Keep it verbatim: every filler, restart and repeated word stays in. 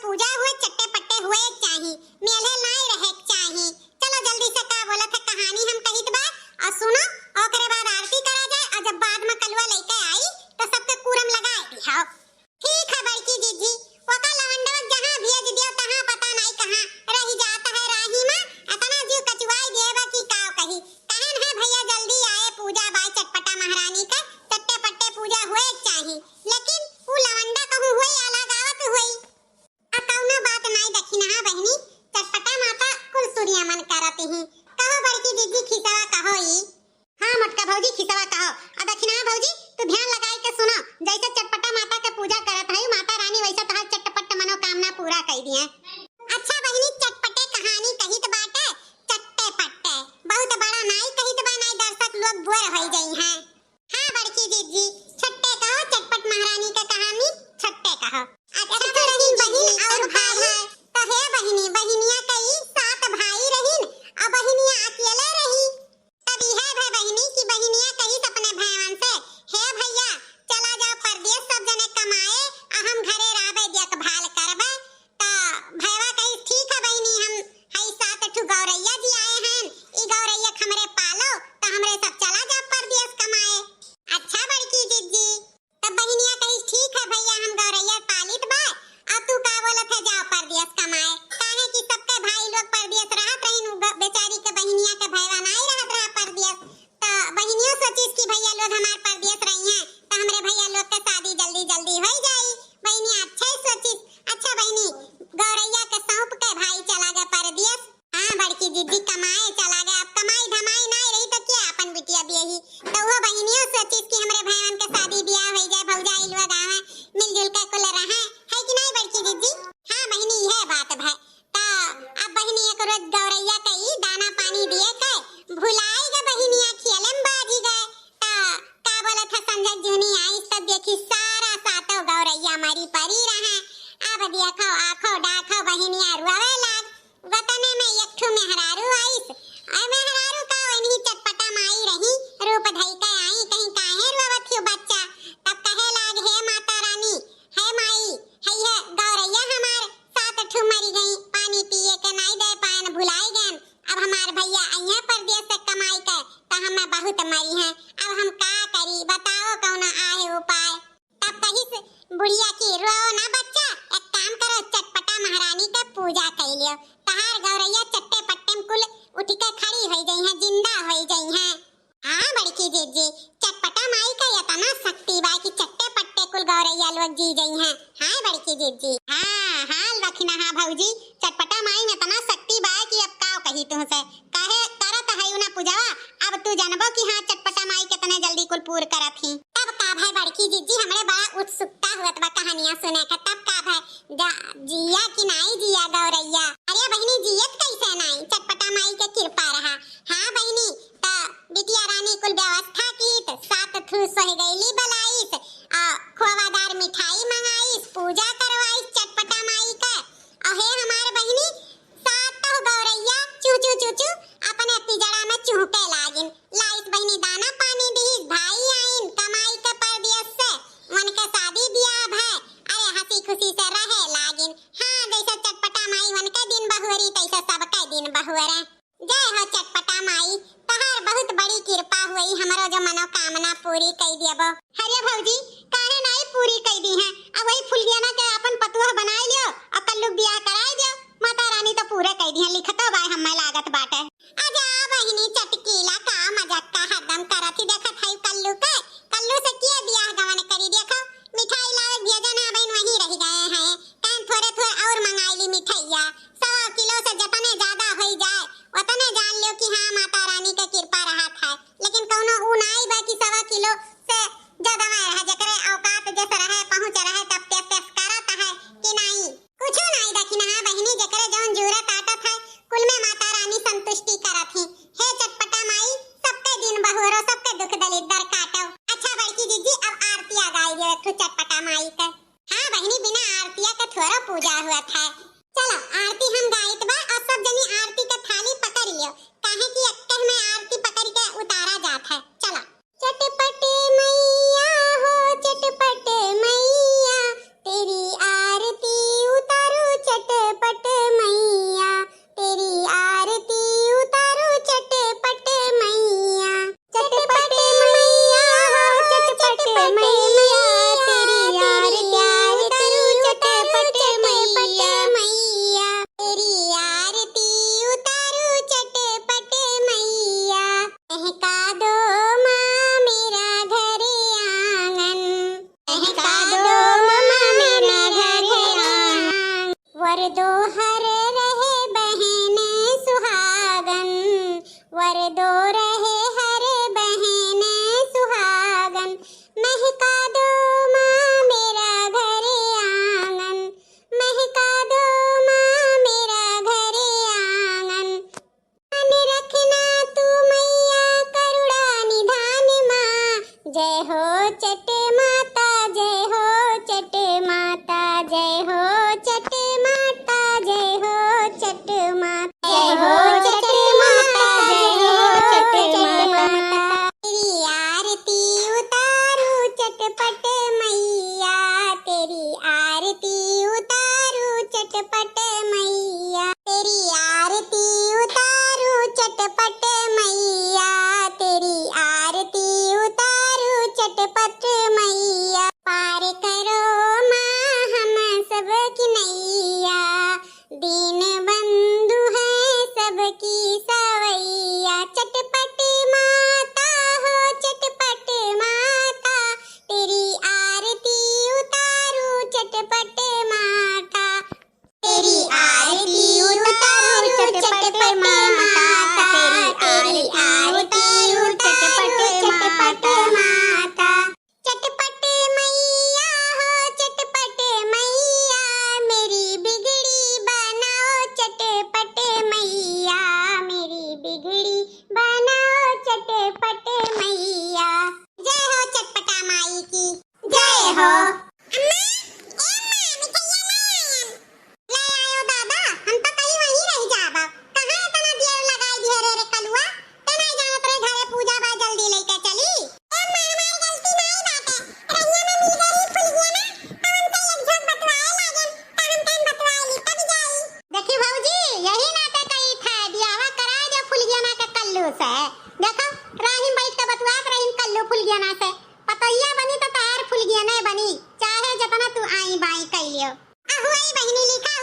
पूजा हुए, चट्टे पट्टे हुए चाही, मेले नाई रहे चाही। चलो जल्दी से, का बोलत है, कहानी हम कहित बा और सुनो, ओकरे बाद आरती करा जाए और जब बाद में कलुआ लइके आई तो सबके कूरम लगाए दिहाओ। ठीक है बड़की जिज्जी, ओका लवंडवा जहाँ भेज दियो तहाँ पता नाई कहाँ रहि जात है राही में। इतना जीव कचुआई दिए बा कि काव कही। कहन है भैया जल्दी आए, पूजा बाय चटपटा महारानी का, चट्टे पट्टे पूजा हुए चाही। लेकिन ऊ लवंडा कहूँ हुई अलग आवत हुई। आ कौनो बात नाई दखिनहा बहिनी, चटपटा माता कुल सूर्या मन करत ही। कहो बड़की जिज्जी खिसवा कहो ई। हाँ मोटका भौजी खिसवा कहो। आ दखिनहा भौजी तू ध्यान लगाई के सुनो, जैसे चटपटा माता के पूजा करत हई माता रानी वैसे तोहार चटपट मनोकामना पूरा कई दिए। अच्छा बहिनी चटपटे कहानी कहित बाटे, चट्टे पट्टे, बहुत बड़ा नाई कहित बा, नाई दर्शक लोग बोर होई जइहैं। हाँ बड़की जिज्जी, छट्टे कहो चटपट महारानी का कहानी, छट्टे कहो। अच्छा तो रही बहिन और भाई, तो हे बहिनी, बहिनिया कई सात भाई रहिन, और बहिनिया अकेले रही। तब इहे भय बहिनी कि बहिनिया कहिस अपने भयवन से, "हे भैया, चला जाओ परदेस सब जने कमाए, आ हम घरे रहबे, देखभाल करबे।" त भयवा कहिस, "ठीक है बहिनी, हम हई सात ठू गौरैया जी आए हैं, ई गौरैया के हमरे पालो, त हमरे सब चला जाओ परदेस कमाए।" अच्छा बड़की जिज्जी, तब बहिनिया कहिस, "ठीक है भैया, हम गौरैया पालित बा, अब तू का बोलत है, जाओ परदेस कमाए।" काहे कि सबके भाई लोग परदेस रहत रहिन, उ ग-, बेचारी के बहिनिया के भयवा नाई रहत रहा परदेस। त बहिनियो सोचिस कि भैया लोग हमार परदेस रही हैं, त हमरे भैया लोग के शादी जल्दी जल्दी होई जाई। बहिनिया अच्छा ही सोचिस। अच्छा बहिनी, गौरैया के सौंप के भाई चला गए परदेस। हाँ बड़की जिज्जी कमाए चला गए, अब कमाई धमाई नाई रही तो क्या अपन बिटिया बियही। तो वो बहिनियो सोचिस कि हमरे भयवन के शादी बियाह होई जाए, भौजाई लोग आवे, मिलजुल के कुल रहे, है कि नाई बड़की जिज्जी? हाँ बहिनी, यह बात है। त अब बहिनी एक रोज गौरैया के ई दाना पानी दिए के भुलाई गए, बहिनिया खियले में बाजी गए। त का बोलत है संझक जुनी आइस तब देखी सारा सातों गौरैया मरी परी रहे। अब देखो आखो डाखो बहिनिया रुआवे लाग। वतने में एक ठो मेहरारू आइस। आ मेहरारू का वही चटपटा माई रही, रूप धई के आई, कहीं काहे रोवत हियो बच्चा? तब कहे लाग, "हे माता रानी, हे माई, हे, हे गौरैया हमार सात ठो मरी गई, पानी पिए के नाई दे पाएन, भुलाई गएन। अब हमार भैया अइहें परदेस से कमाई के, त हमें बहुत मरिहैं। अब हम का करी, बताओ कौनो आहे उपाय?" तब कहिस बुढ़िया कि, "रोओ ना बच्चा, एक काम करो, चटपटा महारानी के पूजा कई लियो, तहार गौरैया चट्टे पट्टे में कुल उठ के खड़ी होई जइहैं, जिंदा होई जइहैं।" हाँ बड़की जिज्जी, चटपटा माई का इतना शक्ति बा कि चट्टे पट्टे कुल गौरैया लोग जी जइहैं। हाँ बड़की जिज्जी। हाँ, हाँ लखिना, हाँ भौजी, चटपटा माई में इतना शक्ति बा कि अब का कही तुहसे। काहे करत है उ ना पूजवा, अब तू जानबो कि हाँ चटपटा माई कितने जल्दी कुल पूर करत ही। तब का भाई बड़की जिज्जी, हमरे बड़ा उत्सुकता हुअत बा कहानियां सुने के। तब का भाई, जा, जिया कि नाई जिया गौरैया? अरे बहिनी, जियत कैसे नाई, चटपटा माई के कृपा रहा। हाँ बहिनी, त बिटिया रानी कुल व्यवस्था कीत, सात ठू सोहगैली बलाइस, आ खोवादार मिठाई मंगाइस, पूजा करवाइस चटपटा माई के। अहे हमार बहिनी, सातों गौरैया चू चू चू चू अपने पिजड़ा में चुहके लागिन। लाइस बहिनी दाना पानी दिहिस, भाई आइन कमाई के परदेस से, उनके शादी बियाह भय, अरे हंसी खुशी से रहे लागिन। हाँ, जैसे चटपटा माई उनके दिन बहुरी, तैसे सबके दिन बहुरे। जय हो चटपटा माई, तहार बहुत बड़ी कृपा हुई, हमरो जो मनोकामना पूरी कई देबो। अरे भौजी, काहे नाई पूरी कई दिहे? अब वही फुलगियाना के अपन पतोह बनाई लियो और कल्लू बियाह कराई दियो। माता रानी तो पूरे कई दिहे, लिखतो बाय हमें लागत बाटे। आजा बहिनी चटकीला, का मजाक का हरदम करत ही, देखत हई कल्लू के, कल्लू से किया बियाह गवन करी, देखो मिठाई लावे भेजन है बहिन, वहीं रह गए हैं, कहें थोड़े थोड़े और मंगाई ली मिठाइया, सवा किलो से जतने ज्यादा होई जाए, उतने जान लियो कि हाँ, माता रानी के कृपा रहत है। लेकिन कौनो ऊ नाई बा कि सवा किलो से ज्यादा में रहे, जेकरे औकात जैसे रहे, पहुँच रहे, तब पेश पेश करत है कि नाई। कुछो नाई दखिनहा बहिनी, जेकरे जौन जूरत आटत है, कुल में माता रानी संतुष्टि करत ही। हे चटपटा माई, सबके दिन बहुरो, सबके दुख दलिद्दर काटो। अच्छा बड़की जिज्जी, अब आरतिया गाई दियो एक ठो चटपटा माई के। हाँ बहिनी, बिना आरतिया के थोड़ो पूजा हुअत है। चलो, आरती हम गाइत बा और सब जनी आरती के थाली पकड़ लियो, काहे कि एक्के में आरती पकड़ के उतारा जात है। चलो। चटपट मैया हो, चटपट मैया, तेरी आरती उतारो वर दो हर रहे बहन सुहागन, वर दो रहे हर बहन सुहागन, महका दो माँ मेरा घर आंगन, महका दो माँ मेरा घर आंगन। ध्यान रखना तू मैया करुणा निधान माँ। जय हो छठ माता, जय हो छठ माता, जय हो छठ माता, जय हो छठ माता, जय हो छठ माता, जय हो छठ माता। तेरी आरती उतारू चटपट मैया, तेरी आरती उतारू चटपट मैया, तेरी आरती उतारू चटपट मैया, तेरी आरती उतारू चटपट मैया। पार करो माँ हम सबकी नैया, दीन बंधु है सबकी सवैया। चटपट माता हो चटपट माता, तेरी आरती उतारू चटपट माता, तेरी आरती उतारू चटपट माता, तेरी आरती उतारू चटपट माता। चटपट मैया हो चटपट मैया, मेरी बिगड़ी बनाओ चटपट मैया, मेरी बिगड़ी बनाओ चटपट मैया। जय हो चटपटा माई की, जय हो। अम्मा, ए अम्मा, मिठाइया ना आयन। ले आयो दादा, हम तो कहीं वहीं रह जाबा। कहाँ इतना देर लगाई दिए रे, रे कलुआ? ते नहीं जानत रहे घरे पूजा बा, जल्दी लेके चली। ए अम्मा, हमार गलती नहीं बाटे। रहिया में मिल गई फुलगिया ना, तो उनसे एक झोंक बतवाए लागन, तो हम तन बतवाए ली, तब जाई। देखी भौजी, यही नाते कही थे, बियाह कराए दे फुलगिया ना के कल्लू से। देखो, राहिम बैठ के बतवात रहीन कल्लू फुलगिया ना से। पतोहिया बनी तो तहार फुलगिया नहीं बनी, चाहे जितना तू आई बाई कह लियो। अहुई बहिनी लिखा